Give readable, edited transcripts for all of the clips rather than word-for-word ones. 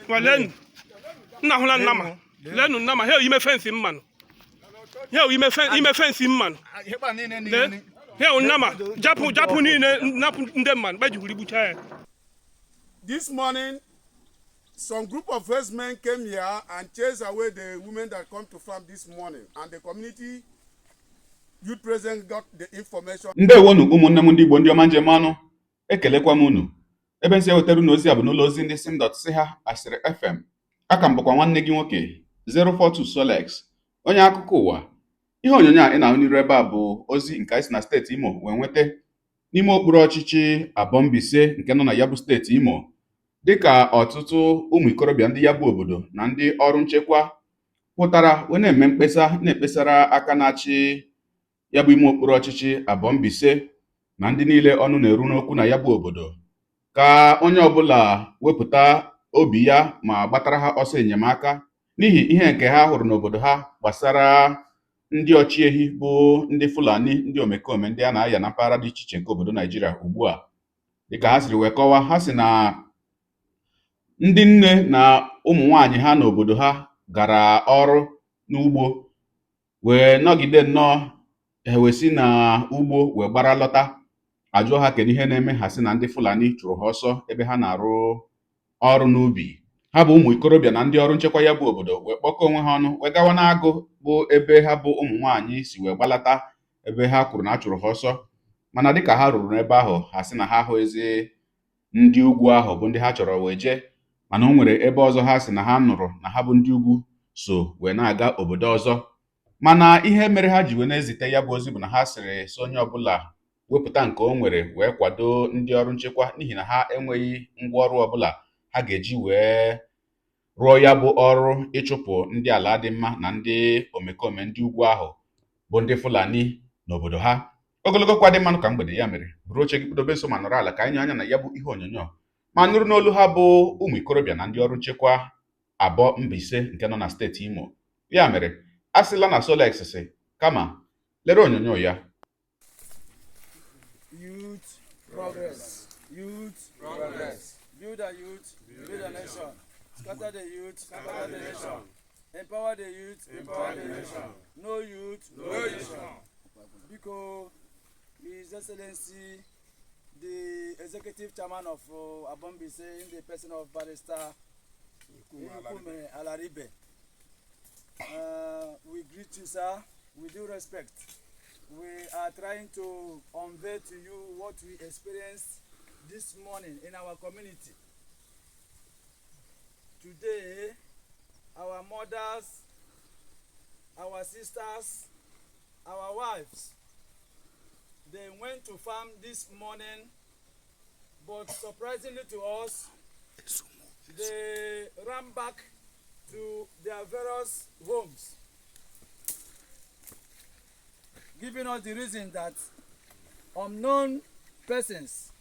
Ngwa leenụ, nna hụla nnama, leenụ nnama he ime fence mmanụ, he ime ime fence mmanụ. Lee he nnama japụ japụ niile napụ ndị mmanụ gbajihuri gbucha ya. This morning, some group of herdsmen came here and chased away the women that come to farm this morning, and the community youth president got the information. Ndewonu, ụmụnne m ndị Igbo, ndị ọma njem ọnụ, ekelekwa m unu. Ebe nsi ewetara unu ozi a bụ n'ụlọ ozi ndị sim dot si ha Asịrị FM. Aka m bụkwa nwanne gị nwoke 042 Solex, onye akụkọ ụwa. Ihe onyonyo a ị na-ahụ n'iru ebe a bụ ozi nke anyị si na steeti Imo wee nweta n'ime okpuru ọchịchị Abọ Mbaise nke nọ na ya bụ steeti Imo, dịka ọtụtụ ụmụ ikorobịa ndị ya bụ obodo na ndị ọrụ nchekwa pụtara wee na-eme mkpesa, na-ekpesara aka na-achị ya bụ ime okpuru ọchịchị Abọ Mbaise na ndị niile ọnụ na-eru n'okwu na ya bụ obodo ka onye ọbụla wepụta obi ya ma gbatara ha ọsọ enyemaka n'ihi ihe nke ha hụrụ n'obodo ha gbasara ndị ọchịehi bụ ndị Fulani, ndị omekome, ndị a na-aya na mpaghara dị iche iche nke obodo Naijiria ugbu a. Dịka ha siri wee kọwaa, ha si na ndị nne na ụmụ nwaanyị ha n'obodo ha gara ọrụ n'ugbo wee nọgide nnọọ, ha wee si na ugbo wee gbara lọta, ajụọ ha kedu ihe na-eme, ha sị na ndị Fulani chụrụ ha ọsọ ebe ha na-arụ ọrụ n'ubi. Ha bụ ụmụ ikorobịa na ndị ọrụ nchekwa ya bụ obodo wee kpọkọọ onwe ha ọnụ wee gawa n'agụ bụ ebe ha bụ ụmụ nwaanyị si wee gbalata ebe ha kwuru na a chụrụ ha ọsọ. Mana dịka ha ruru n'ebe ahụ, ha sị na ha ahụghịzi ndị ugwu ahụ bụ ndị ha chọrọ wee jee, mana o nwere ebe ọzọ ha sị na ha nụrụ na ha bụ ndị ugwu so wee na-aga obodo ọzọ. Mana ihe mere ha ji wee na-ezite ya bụ ozi bụ na ha sịrị sị onye ọbụla wepụta nke o nwere wee kwado ndị ọrụ nchekwa, n'ihi na ha enweghị ngwaọrụ ọbụla ha ga-eji wee rụọ ya bụ ọrụ ịchụpụ ndị ala dị mma na ndị omekome ndị ugwu ahụ bụ ndị Fulani n'obodo ha. Ogologo kwa dị mmanụ ka mgbede ya mere buru oche gị kpụdobe nso ma nọrọ ala ka anyị nye anya na ya bụ ihe onyonyo ma nụrụ n'olu ha bụ ụmụ ikorobịa na ndị ọrụ nchekwa Abọ Mbaise nke nọ na steeti Imo. Ya mere, a sịla na Solex si, kama lere onyonyo ya. Youth progress, youth progress. Build a youth, build a nation. Scatter the youth, scatter the nation. Empower the youth, empower the nation. No youth, no nation. Biko, His Excellency, the Executive Chairman of Aboh Mbaise, in the person of Barrister Nkume Alaribe, we greet you, sir, with due respect. We are trying to unveil to you what we experienced this morning in our community. Today, our mothers, our sisters, our wives, they went to farm this morning, but surprisingly to us, they ran back to their various homes, giving us the reason that unknown persons,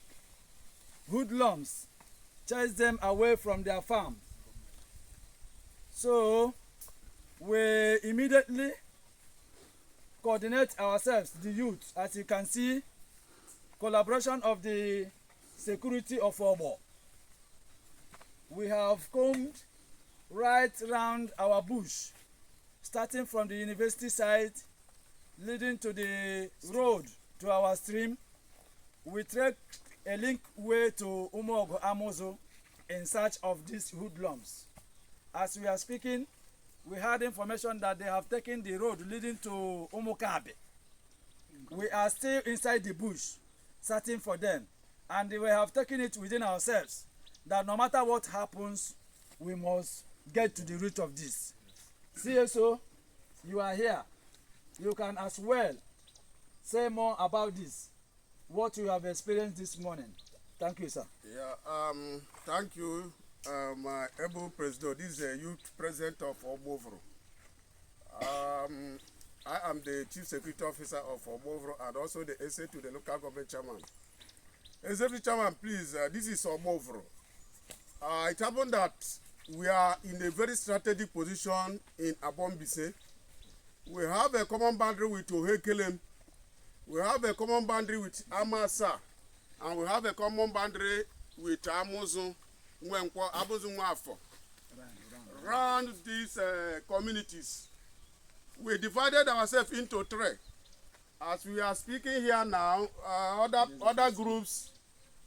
hoodlums, chased them away from their farm. So we immediately coordinate ourselves, the youth. As you can see, collaboration of the security of Obo. We have combed right round our bush, starting from the university side, leading to the road to our stream. We trek a link way to Umogo Amozo in search of these hoodlums. As we are speaking, we had information that they have taken the road leading to Umukabe. We are still inside the bush searching for them, and we have taken it within ourselves that no matter what happens, we must get to the root of this. CSO, you are here. You can as well say more about this, what you have experienced this morning. Thank you, sir. Yeah, thank you, my able president. This is the youth president of Ogbovro. I am the chief security officer of Ogbovro and also the SA to the local government chairman. Executive chairman, please, this is Ogbovro. It happened that we are in a very strategic position in Aboh Mbaise. We have a common boundary with Ohekelem. We have a common boundary with Amasa. And we have a common boundary with Amuzu. Nwenkwo, Amuzu Nwafo, round these communities. We divided ourselves into three. As we are speaking here now, other groups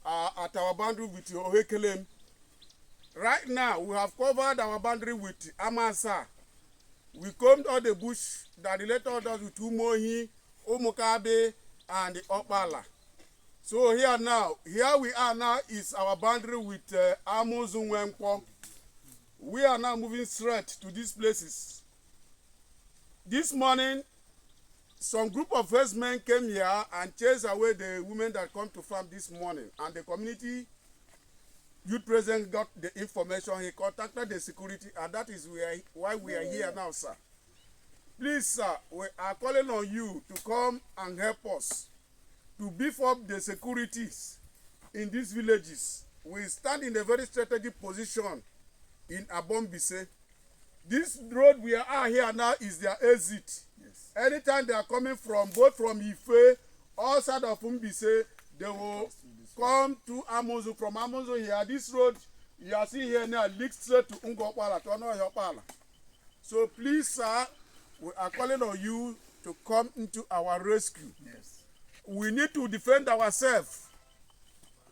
are at our boundary with Ohekelem. Right now, we have covered our boundary with Amasa. We combed all the bush that related us with Umohi, Umukabe, and Opala. So here now, here we are now is our boundary with Amuzu Nwenkwo. We are now moving straight to these places. This morning, some group of herdsmen came here and chased away the women that come to farm this morning. And the community youth president got the information. He contacted the security, and that is why we are here now, sir. Please, sir, we are calling on you to come and help us to beef up the securities in these villages. We stand in a very strategic position in Aboh Mbaise. This road we are here now is their exit. Yes. Anytime they are coming from, both from Ife, all side of Mbaise, they will come to Amuzu. From Amuzu here, this road you are seeing here now leads straight to Ngokpala, to Onoyopala. So please, sir, we are calling on you to come into our rescue. Yes. We need to defend ourselves.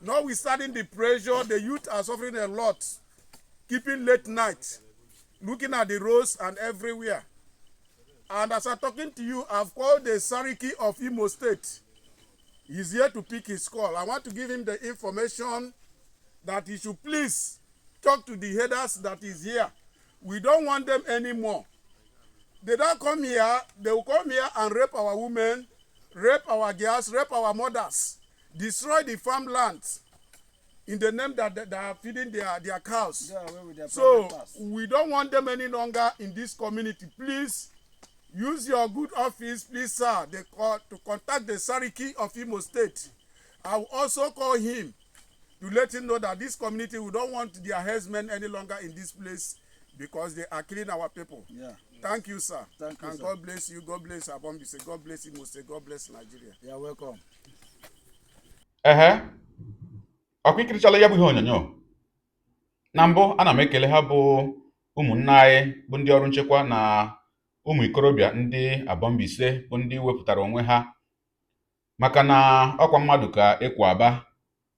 Notwithstanding the pressure, the youth are suffering a lot, keeping late night, looking at the roads and everywhere. And as I'm talking to you, I've called the Sariki of Imo State. He's here to pick his call. I want to give him the information that he should please talk to the headers that is here. We don't want them anymore. They don't come here, they will come here and rape our women, rape our girls, rape our mothers, destroy the farmlands in the name that they are feeding their cows. Go away with their So private parts. we don't want them any longer in this community. Please use your good office, please, sir, they call, to contact the Sariki of Imo State. I will also call him to let him know that this community, we don't want their herdsmen any longer in this place because they are killing our people. Yeah. Thank you, sir. Thank you, And sir. God bless you. God bless Aboh Mbaise. God bless Imo State. God bless Nigeria. You're welcome. Ehe, ọkwa ikirichala ya bụ ihe onyonyo. Na mbụ, ana m ekele ha bụ ụmụnne anyị bụ ndị ọrụ nchekwa na ụmụ ikorobịa ndị Aboh Mbaise bụ ndị wepụtara onwe ha, maka na ọkwa mmadụ ka ekwo aba.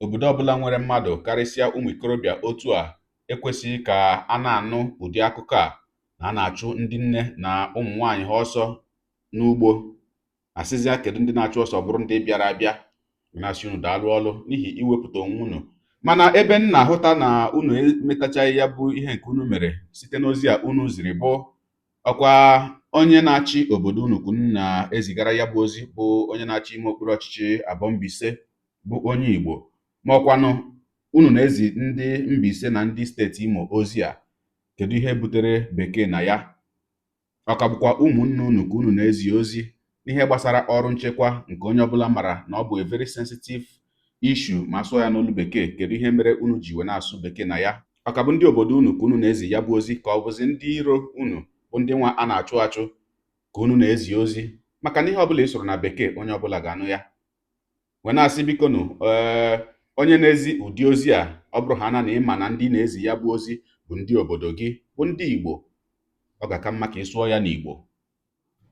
Obodo ọbụla nwere mmadụ, karịsịa ụmụ ikorobịa otu a, ekwesịghị ka a na-anụ ụdị akụkọ a na a na-achụ ndị nne na ụmụ nwaanyị ha ọsọ n'ugbo. Asịzịa kedu ndị na-achụ ọsọ, bụrụ ndị bịara abịa. Na-asị unu daalụ ọlụ n'ihi iwepụta onwe unu. Mana ebe m na-ahụta na unu emetachaghị ya bụ ihe nke unu mere site n'ozi a unu ziri bụ ọkwa onye na-achị obodo unu ka unu na-ezigara ya bụ ozi, bụ onye na-achị ime okpuru ọchịchị Aboh Mbaise, bụ onye Igbo, ma ọkwanụ unu na-ezi ndị Mbaise na ndị steeti Imo ozi a. Kedu ihe butere bekee na ya? Ọ ka bụkwa ụmụnne unu ka unu na-ezi ozi n'ihe gbasara ọrụ nchekwa, nke onye ọbụla mara na ọ bụ a very sensitive issue ma sụọ ya n'olu bekee. Kedu ihe mere unu ji wee na-asụ bekee na ya? Ọ ka bụ ndị obodo unu ka unu na-ezi ya bụ ozi, ka ọ bụzi ndị iro unu bụ ndị nwa a na-achụ achụ ka unu na-ezi ozi? Maka na ihe ọbụla ị sụrụ na bekee, onye ọbụla ga-anụ ya. Wee na-asị, bikonu, ee, onye na-ezi ụdị ozi a, ọ bụrụ ha na na ịma na ndị na-ezi ya bụ ozi bụ ndị obodo gị, bụ ndị Igbo, ọ ga-aka mma ka ị sụọ ya n'Igbo.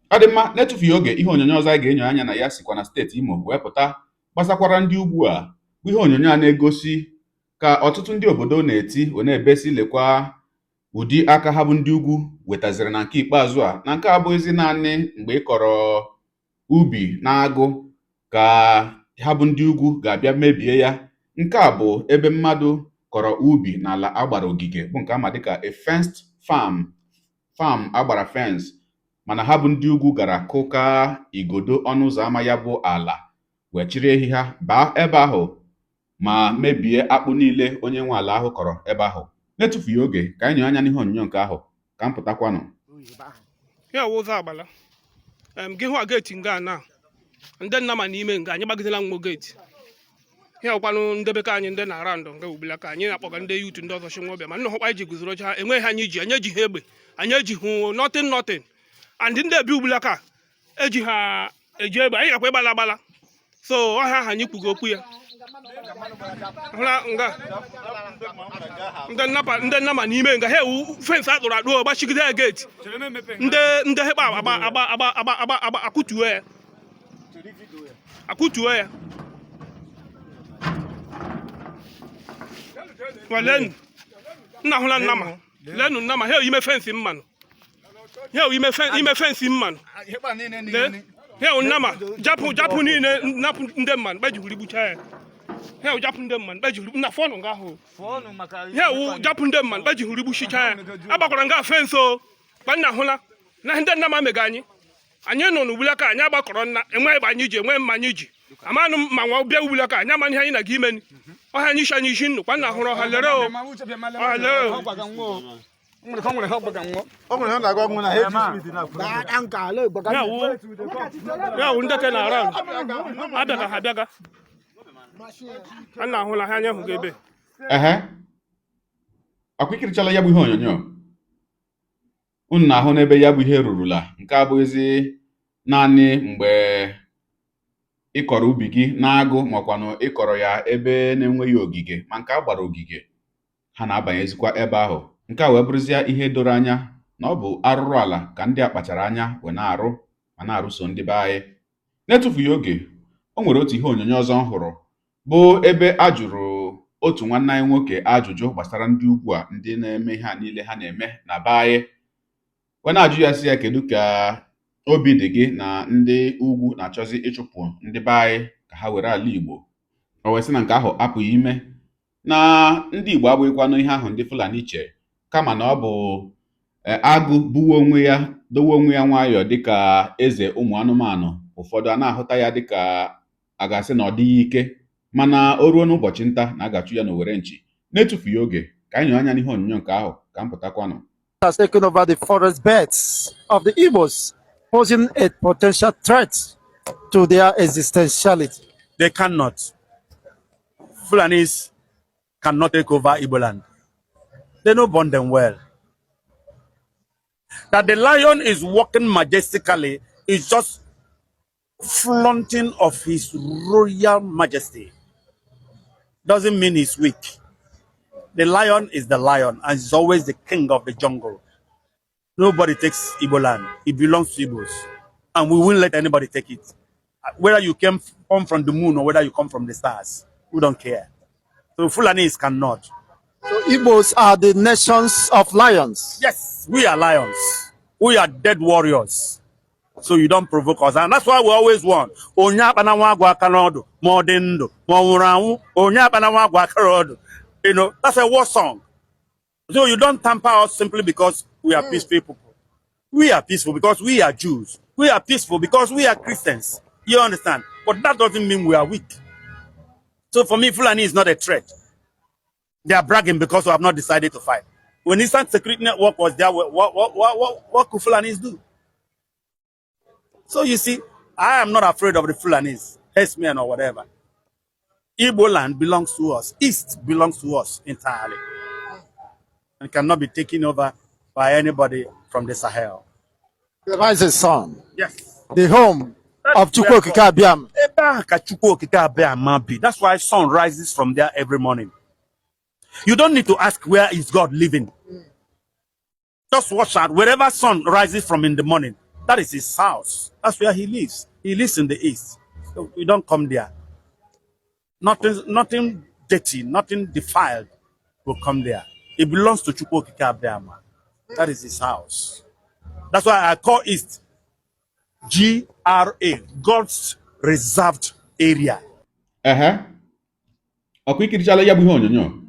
Ọ dị mma. Na-etufughị oge, ihe onyonyo ọzọ anyị ga-enyo anya na ya sikwa na steeti Imo wee pụta, gbasakwara ndị ugwu a, bụ ihe onyonyo a na-egosi ka ọtụtụ ndị obodo na-eti wee na-ebesi, lekwa ụdị aka ha bụ ndị ugwu wetaziri na nke ikpeazụ a. Na nke a abụghịzi naanị mgbe ị kọrọ ubi na-agụ ka ha bụ ndị ugwu ga-abịa mebie ya. Nke a bụ ebe mmadụ kọrọ ubi n'ala agbara ogige, bụ nke ama dịka a fenced farm, farm agbara fence, mana ha bụ ndị ugwu gara kụka igodo ọnụ ụzọ ámá ya bụ ala, wee chịrị ehi ha baa ebe ahụ ma mebie akpụ niile onye nwe ala ahụ kọrọ ebe ahụ. Na-etufughị oge, ka anyị nyoo anya n'ihe onyonyo nke ahụ ka m pụtakwanụ. Ya wụ ụzọ agbala em gị hụ a gate nga na ndị nna ma n'ime nga anyị gbagidela nwo gate ya ọkwanụ ndebekọ anyị ndị na-ara ndụ nga ugbula ka anyị na-akpọga ndị youth ndị ọzọ chi nwa ọbịa. Ma nna hụkwa anyị ji guzoro ha, enweghị anyị ji, anyị ejighị egbe, anyị ejighị nothing, nothing. And ndị ebi ugbula ka eji ha eji egbe, anyị gakwa ịgbala agbala. So ọhịa ahụ anyị kwugo okwu ya. Hụla nga ndị nnapa, ndị nnama n'ime nga ha ewu fence atụrụ akpụ, gbachigide ya gate. Ndị hekpa agba agba agba agba agba agba, akụtuo ya, akụtuo ya. Lenu nna, hụla nnama, lenu nnama ha ime fence mmanụ, ha ime fence mmanụ. Lee ha nnama, japụ japụ niile napụ ndị mmanụ kpejihuru gbucha ya. Ha japụ ndị mmanụ kpejihuru nna fọnụ nga ahụ. Ha ewu japụ ndị mmanụ kpejihuru gbuchicha ya, agbakwara nga fence o kpa. Nna, hụla na ndị nnama mega anyị. Anyị nọ n'ugbulaka, anyị agbakọrọ nna enwe ebe anyị ji enwe mma, anyị ji amanụ ma nwa bịa ugbulaka, anyị amaghị ihe anyị na-aga imeni ọha. Anyị isi, anyị isi nnụ kwa. Nna, hụrụ ọha, lere o, ọha, lere o. O nwere ha na-agwa ọgwụ na ha eji spirit na Ya wụ ndị ke na around abịaga, ha abịaga. A na-ahụla ha anya hụga ebe. Ehe, ọkwa ikirichala ya bụ ihe onyonyo unu na-ahụ n'ebe ya bụ ihe rurula. Nke abụghịzi naanị mgbe ị kọrọ ubi gị na-agụ, makwanụ ịkọrọ ya ebe na-enweghị ogige, ma nke a gbara ogige, ha na-abanyezikwa ebe ahụ. Nke a wee bụrụzie ihe doro anya na ọ bụ arụrụ ala ka ndị a kpachara anya wee na-arụ ma na-arụso ndị be anyị. Na-etufughị oge, o nwere otu ihe onyonyo ọzọ m hụrụ, bụ ebe a jụrụ otu nwanne anyị nwoke ajụjụ gbasara ndị ugwu a, ndị na-eme ihe a niile ha na-eme na be anyị, wee na-ajụ ya sị ya, kedu ka obi dị gị na ndị ugwu na-achọzi ịchụpụ ndị be anyị ka ha were ala Igbo? O wee sị na nke ahụ apụghị ime, na ndị Igbo abụghịkwanụ ihe ahụ ndị Fulani che, kama na ọ bụ agụ buwe onwe ya, dowe onwe ya nwayọọ dịka eze ụmụ anụmanụ. Ụfọdụ a na-ahụta ya dịka a ga-asị na ọ dịghị ike, mana o ruo n'ụbọchị nta na a ga-achụ ya n'owere nchi. Na-etufughị oge, ka anyị nyoo anya n'ihe onyonyo nke ahụ ka m pụtakwanụ. Has taken over the forest beds of the Igbos, posing a potential threat to their existentiality. They cannot. Fulanis cannot take over Igbo land. They no born them well. That the lion is walking majestically is just flaunting of his royal majesty. Doesn't mean he's weak. The lion is the lion and is always the king of the jungle. Nobody takes Igbo land. It belongs to Igbos. And we won't let anybody take it. Whether you come from the moon or whether you come from the stars, we don't care. So Fulanis cannot. So Igbos are the nations of lions. Yes, we are lions. We are dead warriors. So you don't provoke us. And that's why we always want. Onye akpana nwa agụ aka n'ọdụ, ma ọ dị ndụ, ma ọ nwụrụ anwụ, onye akpana nwa agụ aka n'ọdụ. That's a war song. So you don't tamper us simply because we are peaceful people. We are peaceful because we are Jews. We are peaceful because we are Christians. You understand? But that doesn't mean we are weak. So for me, Fulani is not a threat. They are bragging because we have not decided to fight. When Eastern Security Network was there, what could Fulanis do? So you see, I am not afraid of the Fulanis, herdsmen or whatever. Igbo land belongs to us. East belongs to us entirely. And cannot be taken over by anybody from the Sahel. The rising sun, Yes. the home of Chukwu Okike Abiama. Ebe ahụ ka Chukwu Okike Abiama bi. That's why sun rises from there every morning. You don't need to ask where is God living. Just watch out. Wherever sun rises from in the morning, that is his house. That's where he lives. He lives in the east. So you don't come there. Nothing, nothing dirty, nothing defiled will come there. It belongs to Chukwu Okike Abiama. That is his house. That's why I call it GRA, God's Reserved Area. Ehe, ọkwa ikirichala ya bụ ihe onyonyo.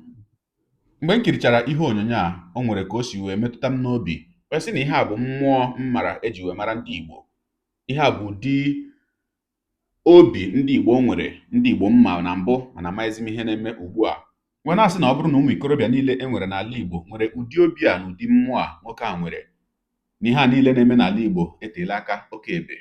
Mgbe m kirichara ihe onyonyo a, o nwere ka o si wee metụta m n'obi, wee sị na ihe a bụ mmụọ m mara eji wee mara ndị Igbo. Ihe a bụ ụdị obi ndị Igbo nwere, ndị Igbo mma na mbụ, mana amaghịzi m ihe na-eme ugbu a, wee na-asị na ọ bụrụ na ụmụ ikorobịa niile e nwere n'ala Igbo nwere ụdị obi a na ụdị mmụọ a nwoke a nwere, na ihe a niile na-eme n'ala Igbo eteela aka oke ebe.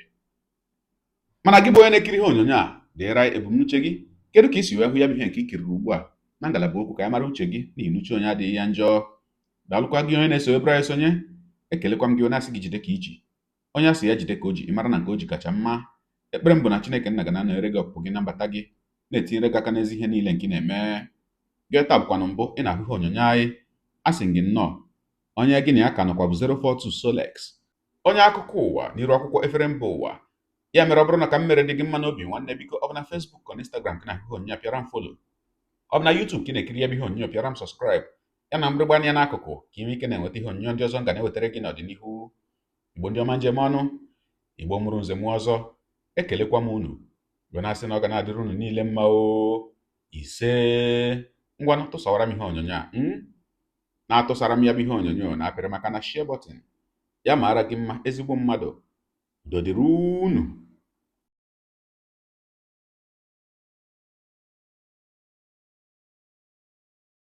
Mana gị bụ onye na-ekiri ihe onyonyo a, deere anyị ebumnuche gị. Kedu ka i si wee hụ ya bụ ihe nke i kiriri ugbu a na ngalaba okwu, ka anyị mara uche gị, n'ihi na uche onye adịghị ya njọ. Daalụkwa gị onye na-eso ebere anyị sonye. Ekelekwa m gị onye asị gị jide ka iji, onye asị ya jide ka o ji, ị mara na nke o ji kacha mma. Ekpere m bụ na Chineke nna ga na-anọnyere gị, ọpụpụ gị na mbata gị. Na-etinyere gị aka n'ezi ihe niile nke ị na-eme. Gị taa bụkwanụ mbụ ị na-ahụ ihe onyonyo anyị, a sị gị nnọọ. Onye gị na ya ka nọkwa bụ 042 Solex, onye akụkọ ụwa n'iru akwụkwọ efere mba ụwa. Ya mere, ọ bụrụ na ka m mere dị gị mma n'obi, nwanne, biko, ọ bụ na Facebook ka na Instagram ka na-ahụ ihe onyonyo a, pịara m follow. Ọ bụ na YouTube ka ị na-ekiri ya bụ ihe onyonyo, pịara m subscribe, ya na mgbịrịgba anya n'akụkụ, ka ị nwee ike na-enweta ihe onyonyo ndị ọzọ m ga na-ewetara gị n'ọdịnihu. Igbo ndị ọma, njem ọnụ, Igbo mụrụ nze mụọ ọzọ, ekelekwa m unu wee na-asị na ọ ga na-adịrị unu niile mma o. Ise. Ngwanụ, tụsawara m ihe onyonyo a, na-atụsara m ya bụ ihe onyonyo na apịrị maka na share button. Ya maara gị mma, ezigbo mmadụ. Udo dịrị unu.